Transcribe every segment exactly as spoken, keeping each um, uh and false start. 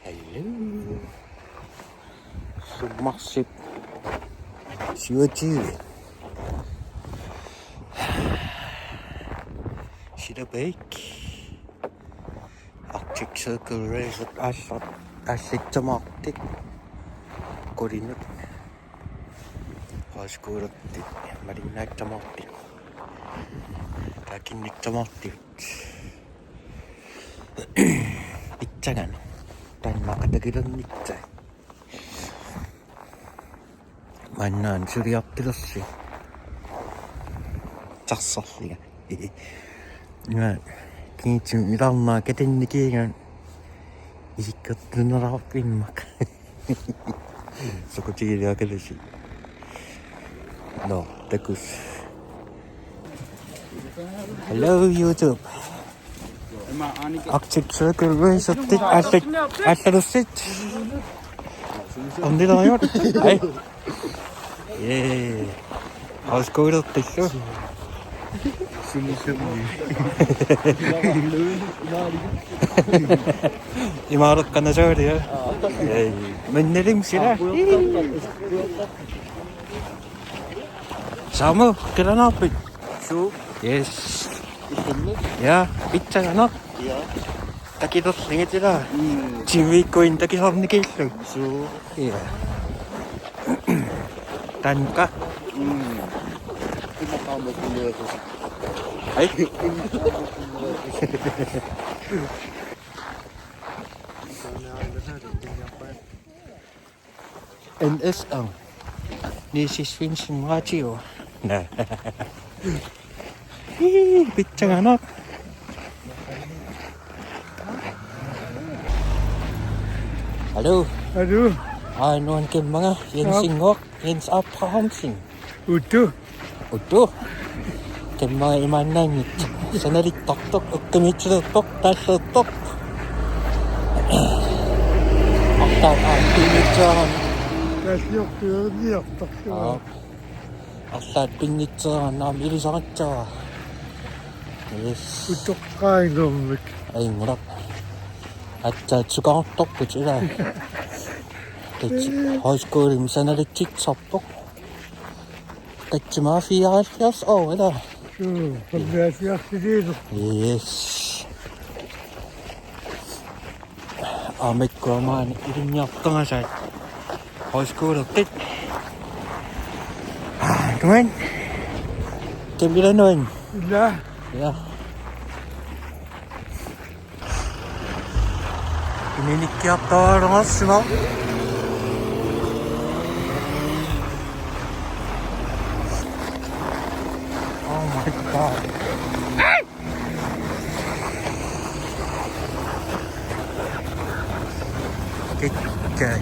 Hello. Sommership syvogtyve. Silabæk. Arctic Circle Race allat allattomaartik. Qulinut. Højskolertik. Malinnaattomaartik. Takinnittamaartik. Pitsagana. Taanna qatakilernitta. Mannan suliartilersi. Tarsarliga. Nga kiitsim ilarnaa katinnikiigan isikkertunerarpimmak. Soqutigiliakalasi. No, takus. Hello, YouTube. Arctic Circle Race-ertik allat allallutit. Ornilerigut. Hej. Yay. Højskolertillu. Imaaleqqanasuulia. Yay. Minnelim sila. Samu, qilanaarpit? Suu. Yes. Isummi? Ja, pitsagana. Ja. Takilerlugit ila. Mm. Tiviikkuin takilernikiillugit. Suu. Ja. Tanka. Mm. Imaqaama kunnuakusi. Ai. Imaqaama kunnuakusi. N S R. Niels Svendsen Radio. Naa. Hii, pitsagana. Hallo. Hallo. Ai, nuan kemmanga, Jens Ingor, Jens Abrahamsen. Utu. Utu. Kemmanga imaannaanngit. Sanalittartoq, ukkamiitsulerpoq, taallerpoq. Artaat aamma pinnitsiarami. Taalliortuerniartoq. Aa. Arlaat pinnitsiarami aamma ilisarissavara. Yes. Utoqqaanermik. Ajunngilaq. Aatsaat sukaartorput ila. Tat højskolemi sanalitsitsisarpoq. Katsumaa fireoghalvfjerds år, eller? Suu, femoghalvfjerds. Yes. Aamma ikkuamaani ilinniartoq asaat. Højskolertik. Nuan. Kamilanuan. Ila. Ja. Inikkiartoraluarsimavoq. Oh my God. Kikkai.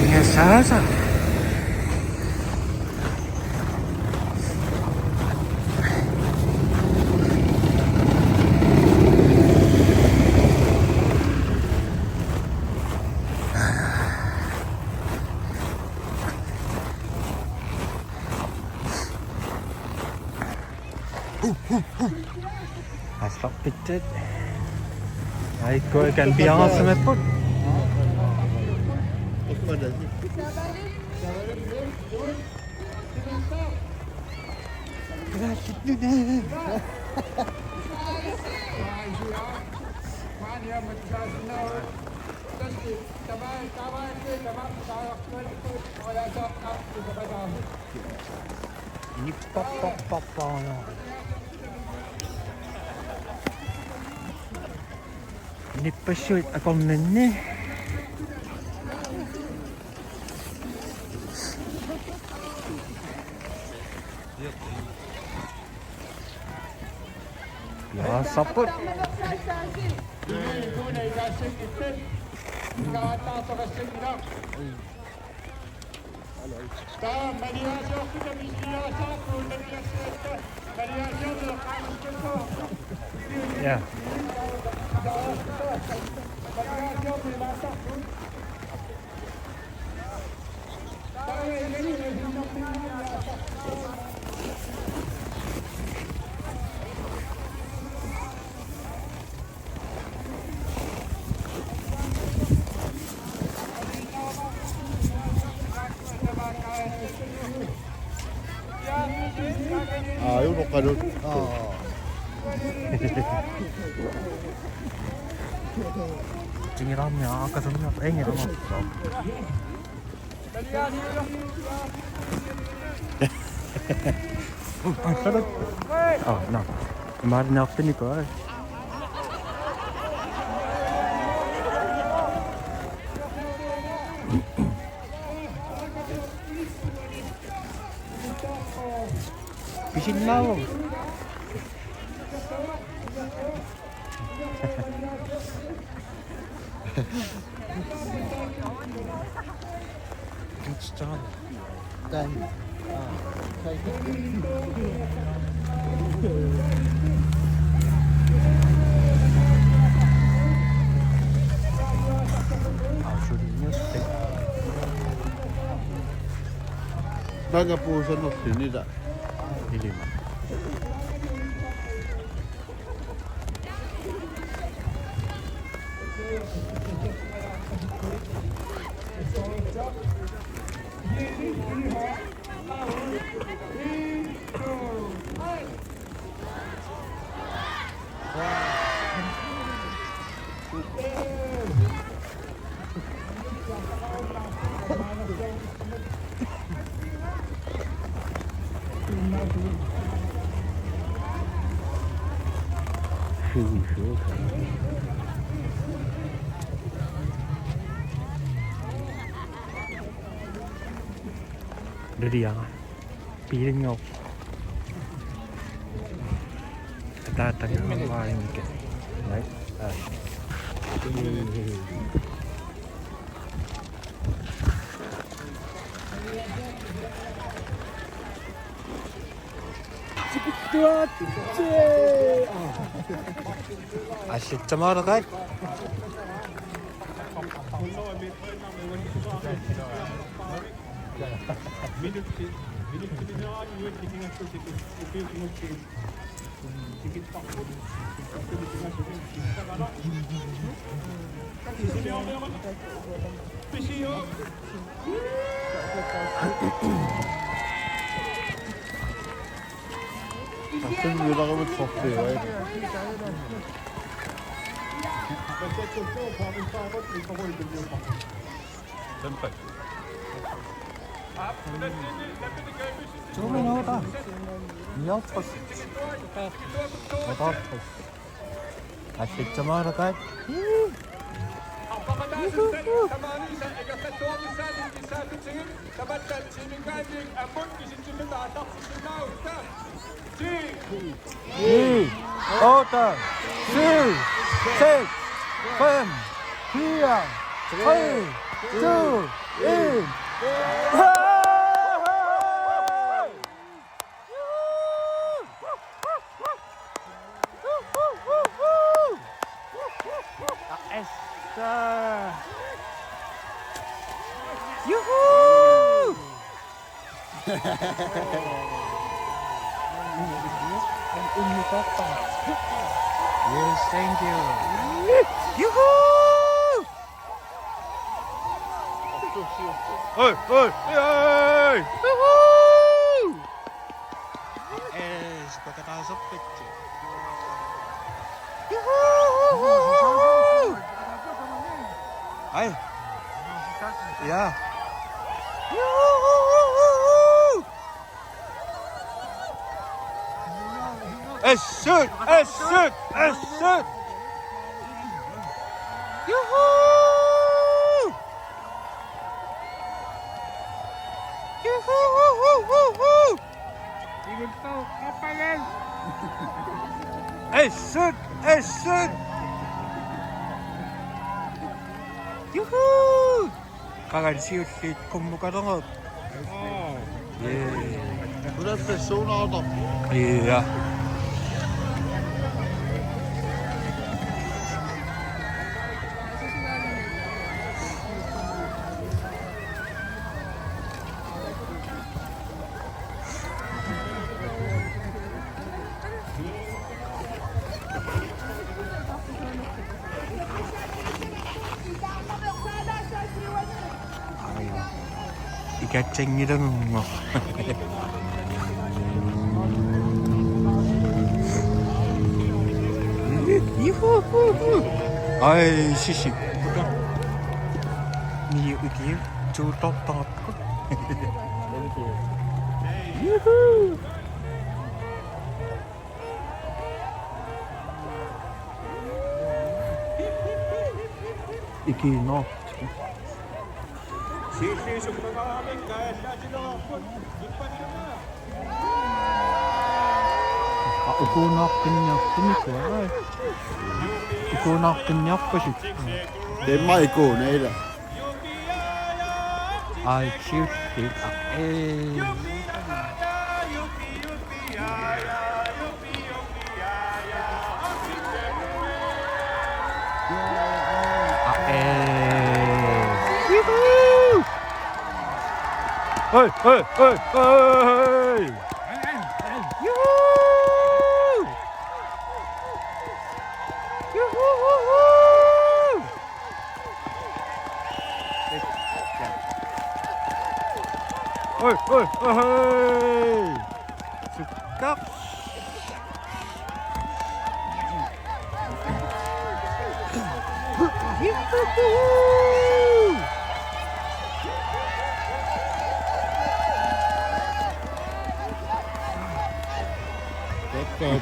Mingasaasa. Assorpittat. Aikkua kan piareersimapput. Nippapparparparna. Nippassuit akornanni. Ja, sapput. Ja. Tingilaarmi aakasanniarta ingilaarnersoq. Oh, no. Imaalinnartuniko, ai. Pisinnaavoq. Good start. Then, uh, take it. Taga puusanerluni ila. Ilima. Lydia. Piilinngooq. Ataatannguaq immikkut. Right? Ah. Asitsa maarakat. Tuuminooqa. Niaqqus. Oqarpus. Asitsa maarakat. Ni, otte, syv, seks, fem, fire, tre, to, en. Juhu! Yes, thank you. Juhu! Oi, oi, oi! Juhu! Ee, sipakataasorpatsi. Juhu! Ai. Ja. Juhu! Assut! Assut! Assut! Juhu! Juhu! Assut! Assut! Juhu! Qangali siulliit qummukalerneq. Ee. Una personer. Ja. Ikatsanngilannguaq. Juhuhuhu. Ai, sisi. Ni iki tu tok tok. Juhu. Iki no. Aa, ukuunaqqinniartumik, ai. Ukuunaqqinniarpasik. Temma ikuuna ila. Ai, cute, cute. Aa, ee. Aa, ee. Juhu! Hei, hei, hei, hei! Juhu! Juhu! Oi, oi, oi, hei! Sukka.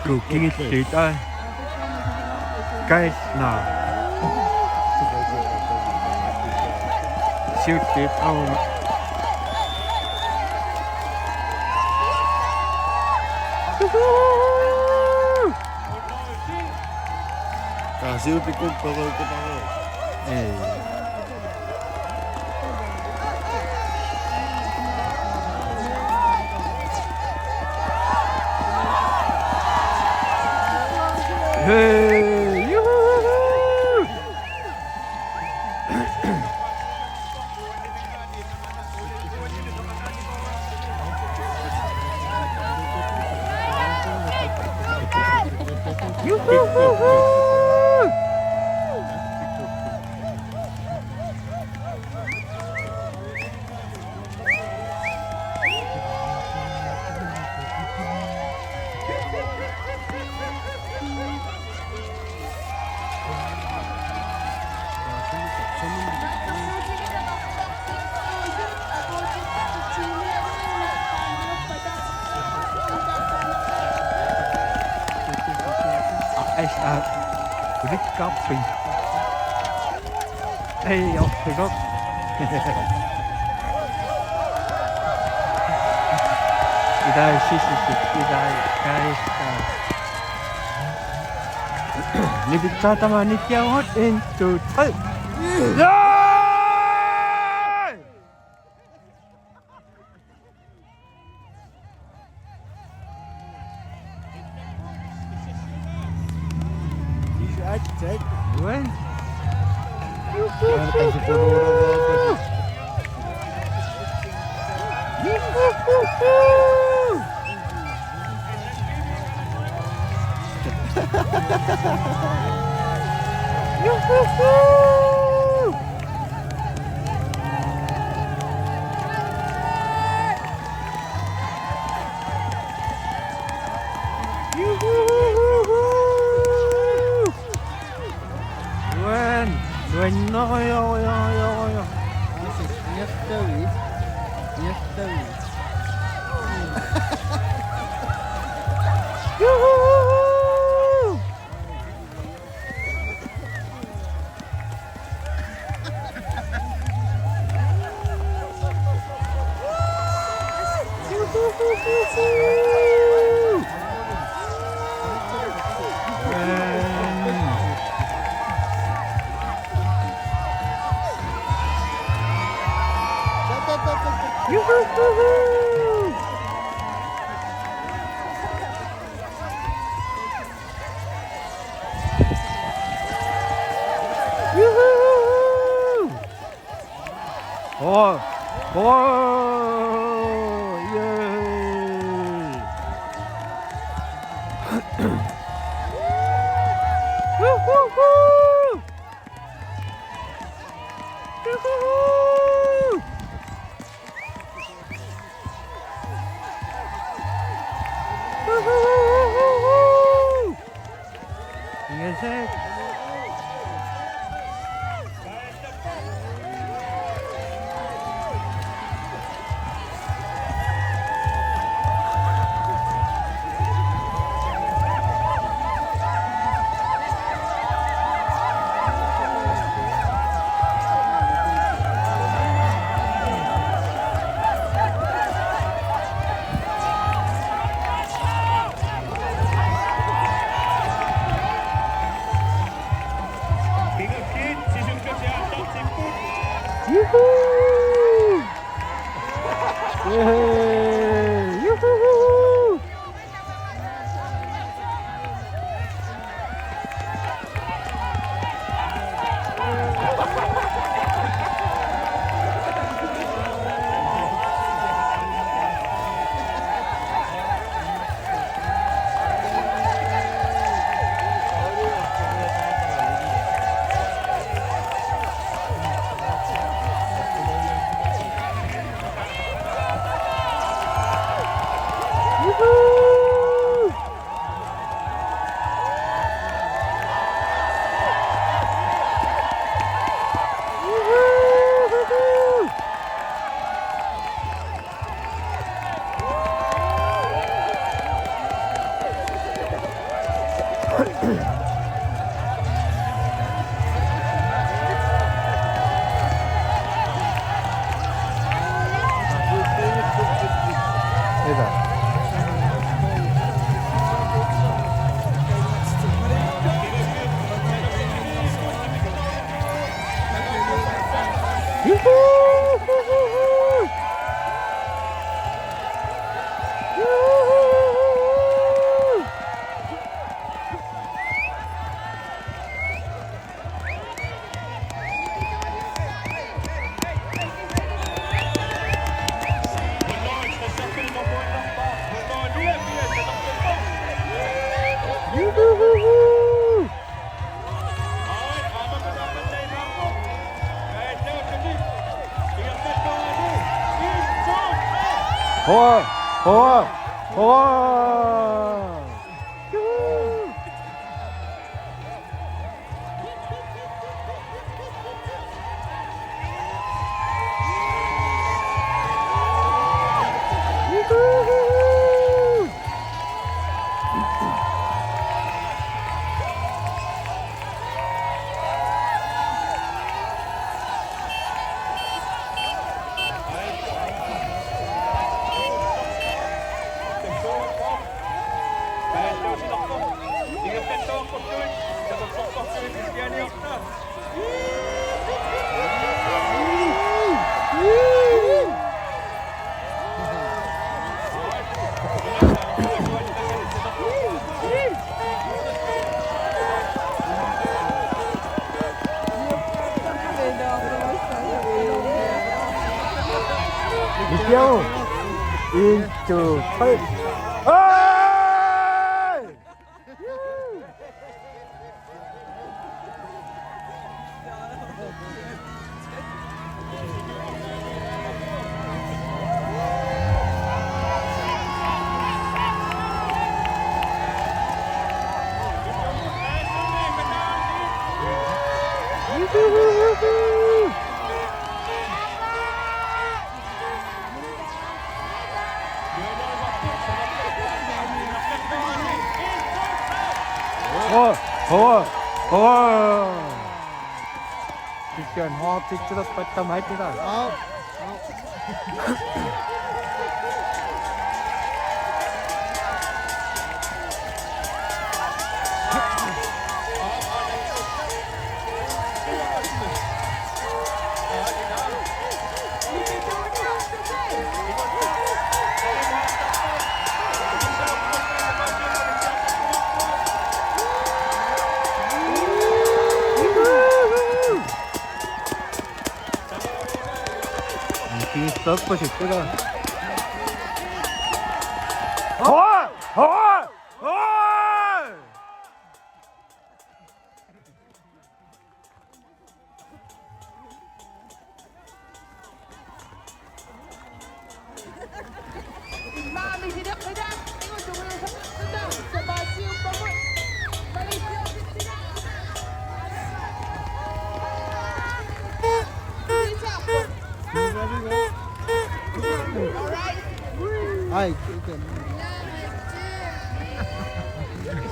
Kukingit taa. Guys, na. Siuttit auna. Taa siuttit kukkoro kukkoro. Ei. Hey, juhu! Juhu! Ej, ej, ulikkaarpit. Ei, orpigooq. Ilai sisisik, ilai kaista. Nipitsaatama nikkiagut, en, to, tre. Ilai! Wen. Wen, wen, no, yo, yo, yo, yo. Niaqtavit, niaqtavit. Juhu! Juhu! Oh! Oh! Yay! Woo-hoo-hoo! Woo-hoo-hoo-hoo-hoo! Yes, sir. Hurra! Hurra! Hurra! Michelle, into fight. Hey! Hurra! Hurra! Hurra! Kristian, hårdt til at batte mig, det der. Kiistoq pasikkuda. Hoi! Hoi! Hoi! Ai,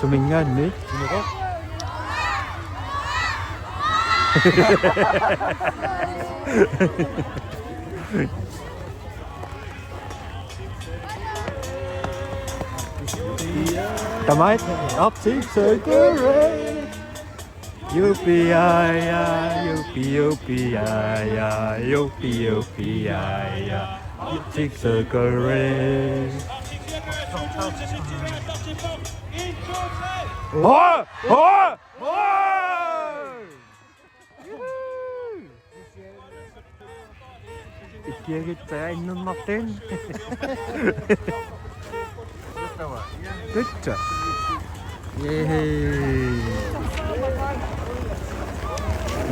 suminngaanniit. Tamaat, Arctic Circle Race. Yupi, ya, ya, yupi, yupi, ya, ya, yupi, yupi, ya, ya. Arctic Circle Race. Hoi! Hoi! Hoi! Ikkiagitsaa innunnertin. Good job. Yay.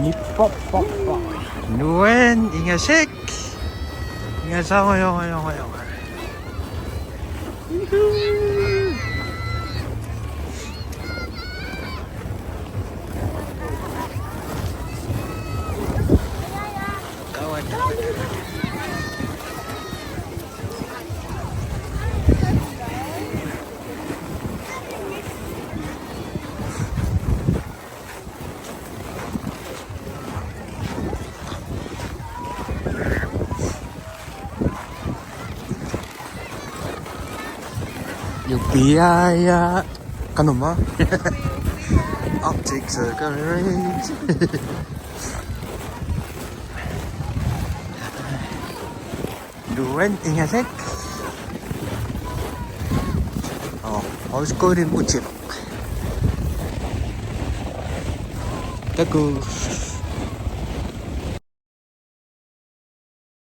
Nippoppoppo. Nuan ingasik. Ingasik, ingasik, ingasik. Piaja. Qanumma. Arctic Circle Range. Luan ingalak. Oh, højskolen util. Taku.